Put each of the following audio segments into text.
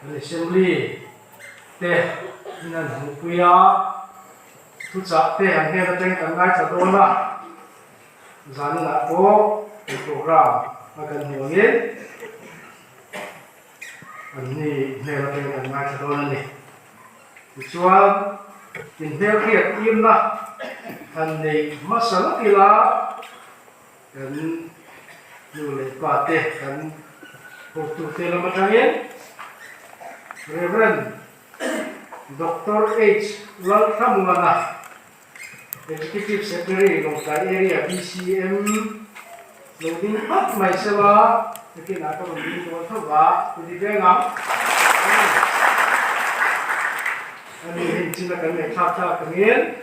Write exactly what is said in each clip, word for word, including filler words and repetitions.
Assembly te, nang hingpui ya, thucha te, ang khe na teng kan nai cha do na. Jani na ko, program, akan hingin. Ani hne la teng kan nai cha do na ni. Chuan, in hne khi a tim na. Ani masa la kila. Kan nu le pa te kan hotu te lama tangin Reverend Doctor H Lalthamuana, Executive Secretary, Lawngtlai Area B C M, Lungding pat mai sela, tiki na ka Lungding ko tho ba, tiki be ngam. Ani hin china kan ne tha tha kangin,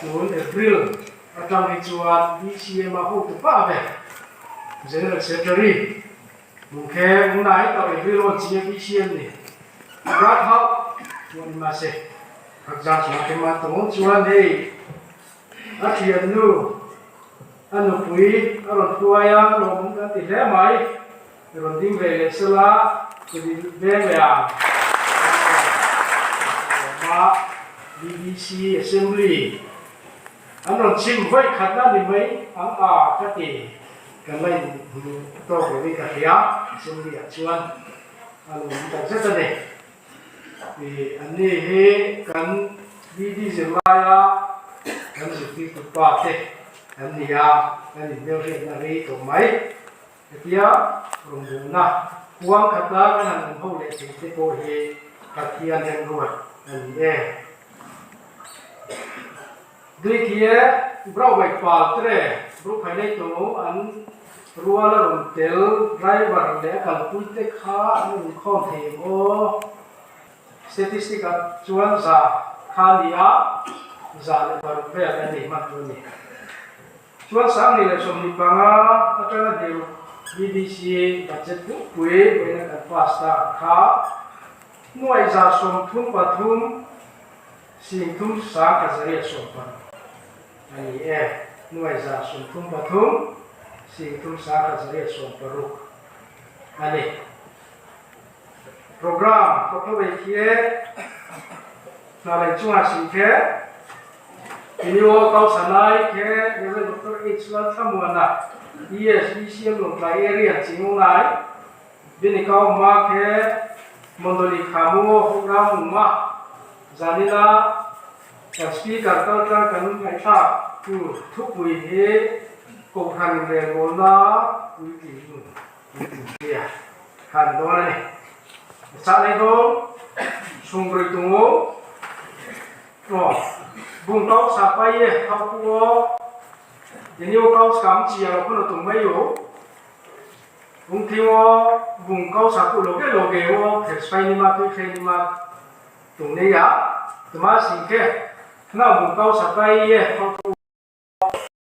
nun April, Atang ni chuan B C M a hu tu pa ve. General Secretary. Mungkhe nai ta April on chi B C M ni. Rat hau. Chuan ma se. Khakjang chuan ke ma tong chuan hei. A thian nu. A nupui. A ron tuai a. Lo mung kan ti hle mai. Ron ding ve le sela. Kudi ve ve a. Ma. B B C Assembly. An rawn chim vawi khatna ni mai ang a ka ti, kan lai hu tawk lo i ka hria, chim ri ah chuan a lo tak zet a ni. I, an ni hi kan B D zirlai a, kan zirtirtu pa te an ni a, kan inhmel hriatna rei tawh mai. Hetia, rawngbuna, puang khata kan han awm ho leh thei te pawh hi Pathian remruat a ni e. Dui khi e, brau bai pal tre, bru khai lei tong an rual a rawn tel, driver leh a kalpui te kha an inkhawm thei em aw. Statistic ah chuan za kha ni a, za leh paruk vel an nei hman chu a ni. Chuan sang ni leh sawmhnih panga atanga hniam B D C budget pumhpui boina kan pass ta kha, nuai za sawmthum pathum, sing thum sang khat zariat sawm paruk a ni e. Nuai za sawmthum pathum, sing thum sang khat zariat sawm paruk a ni. Program, ko kho bai khe, na lai chunga sing khe, tini o kau sanai khe, Reverend Doctor H Lalthamuana, E S B C M Lawngtlai area ching ong nai, bini kau ma khe, Mondoli khamu o program ma, janina, kan speaker kal kal kan ngai tha, tu, thupui he, kau han rel bol na, pui ti nu. Tia, khan dona ni. Sa nai do, sungbroi tong ou. O, bung kau sapai ye, kau pu o. Ini o kau skam chi ya, kono tong mai ou. Bung thing o, bung kau sapu loge loge o, khe spai ni ma, tui khe ni ma, tong ni ya. Tma sing khe, khna bung kau sapai ye, kau pu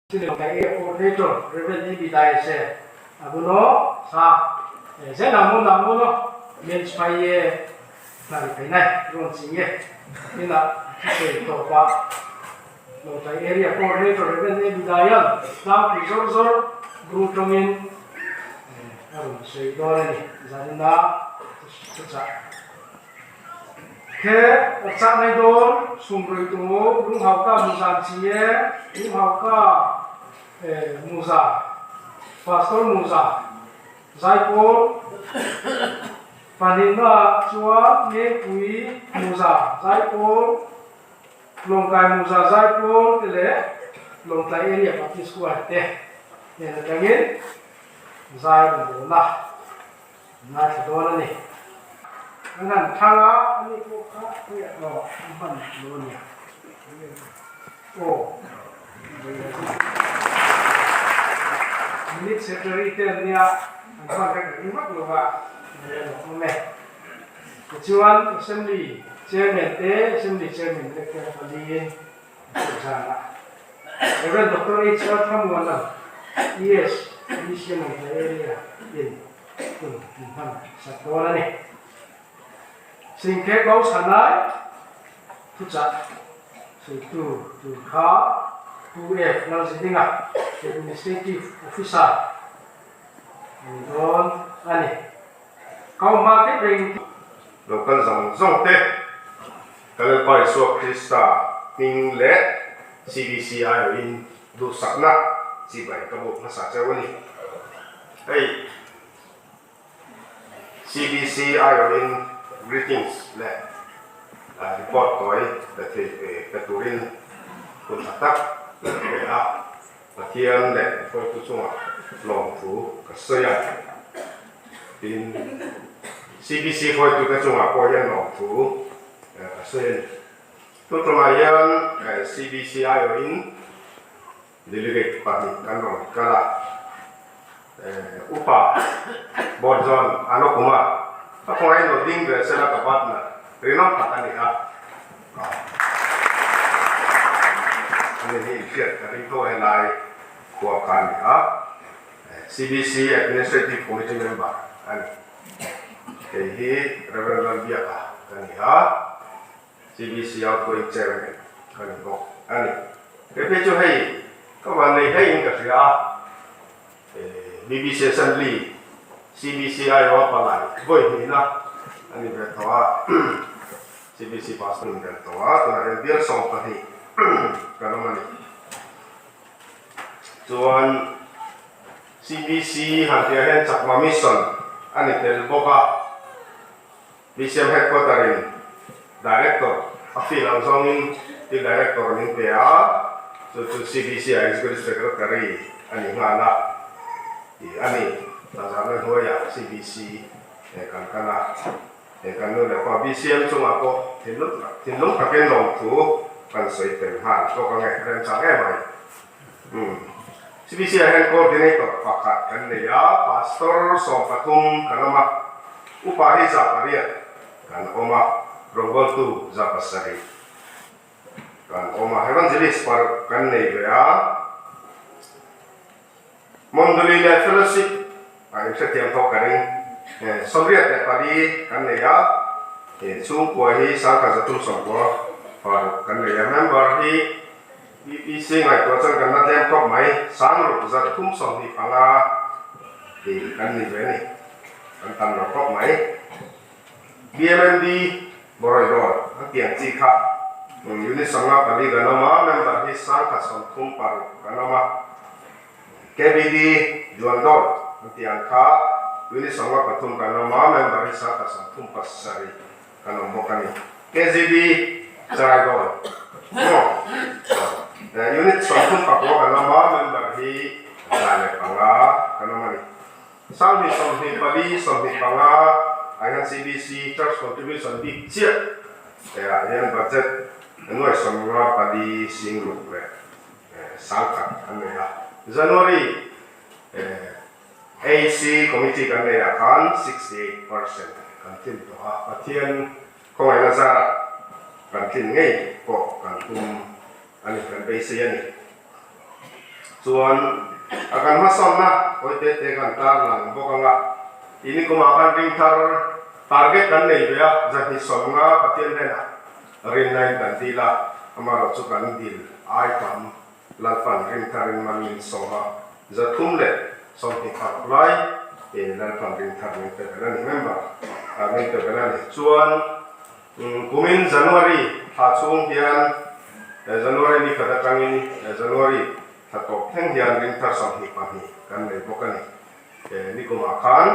Sini Lawngtlai area coordinator, Reverend A B Dai se, abo no sa, eh, je nangmo nangmo no, men spai ye, nari phainai, ron sing ye, ina, se to pa, Lawngtlai area coordinator, Reverend A B Dai an, dang pi zor zor, bru tongin, eh, arum soi dore ni, janina, sucha. Khe, rchanai dol, sungbroi tong ou, Runghauka Muza ni sing ye, Runghauka, eh, Muza, Pastor Muza, Jaipur, Panhingma Chua, Nepui Muza, Jaipur, Longkai Muza, Jaipur, tele, Lawngtlai area Baptist Choir te, ne na tangin, Jaipur na. Nai sa dona ni. Ngan thanga ani ko kha ko ya lo, man lo ni. O. Minute secretary te ni a, an pa ka ni mak lo ba. Ni lo me. Chuan assembly chairman te, assembly chairman te ke pa ni. Reverend Doctor H R Thamuana, E S, B C M area in, in, in, man, sa dona ni. Sing khe kau sanai, thucha, sui tu, tu kha, tu F, nang si dinga, administrative officer. Don, ani. Kau ma khe beng, Local jang jang te, Kalen Pai Isua Krista hing le C B C I O in du sakna, chibai kabu masa chá wo ni. Hei, C B C I O in greetings le, ah, report toi, le thei, eh, le turin, kun atak, le, ah, Pathian le, koi tu chunga, long tu, ka soya. In, C B C koi tu ka chunga, koi yan long tu, eh, ka soya. Tu tu ma yan, eh, C B C I O in, Delegate pahni kan rong kala. Eh, Upa Borjon Anokuma. Akhong ai no ding re sela ka bat na. Rinam pha ani ha. Ani hi fiat ka ring to he lai. Kua ka ani ha. Eh, C B C Administrative Committee member. Ani. Kei hi Reverend Lalbia ka ani ha. C B C outgoing chairman, kani bo, ani. Kephe chu hei, kaban nei hei in ka sia, eh, B B C Assembly, C B C I O palai, boi ni na, ani be tawa, C B C pastor ni be tawa, tu na M P L song ka ni, ka no mani. Chuan C B C han tia hen Chakma Mission, ani tel boka, B C M headquarter in director, a field ang zong in ti director min pe a, chu chu C B C a executive secretary ani nga na. Ti ani, ta zan na hnuai a C B C, eh, kan kan a, eh, kan nu le pa B C M chunga ko, thinlung, thinlung takin long thu, kan soi pen han, ko kan nge, remchang e mai. Hmm. C B C a hen coordinator pakhat kan nei a, pastor sawm pathum kan awm a. Upa hi za pariat kan awm a, rongbawltu za pasari kan awm a, evangelist par kan nei ve a. Mondoli le fellowship, a, in hre tiam thawk ka ring. Eh, sawmriat le pali kan nei a. Eh, chungkua hi sangkha za thum sawmkua par kan nei a. Member hi B P C ngaitua chang kan na tlem khawp mai, sang ruk za thum sawmhnih panga, eh, kan ni ve ni. Kan tam lo khawp mai. B M M D Boroi Dol, ang tiang chi kha. Hmm, unit sawmnga pali kan awm a, member hi sangkha sawmthum paruk kan awm a. K B D Juandol, ang tiang kha, unit sawmnga pathum kan awm a, member hi sangkha sawmthum pasari. Kan awm bawk a ni. K G B Charaidol. No. Eh, unit sawmthum pakua kan awm a, member hi za le panga kan awm a ni. Sanghnih sawmhnih pali sawmhnih panga, aihan C B C church contribution bik chiah. Eh, aihan budget nuai sawmnga pali singruk le, eh, sangkhat kan nei a. January, eh, A C committee kan nei a khan sixty eight percent kan tlin to a. Pathian khawngaina zara kan tlin ngei pawh kan tum a ni kan beisei a ni. Chuan a kan hmasawnna kawite te kan tarlang bawk ang a. Ini kuma khan ringthar target kan nei ve a, zahnih sawmnga Pathian nena rinna in kan dil a, amaherawhchu kan dil ai tam. Lalpan ringthar in man min sawm a, za thum leh sawmhnih pakua lai, eh, Lalpan ringthar min pe ve la ni member, ah, min pe ve la ni. Chuan, um, kumin January thla chhung hian, eh, January ni khat atangin, eh, January thla tawp thleng hian ringthar sawmhnih pahnih kan nei bawk a ni. Eh, nikum ah khan,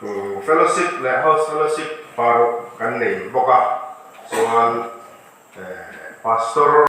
um, fellowship leh house fellowship paruk kan nei bawk a. Chuan, eh, pastor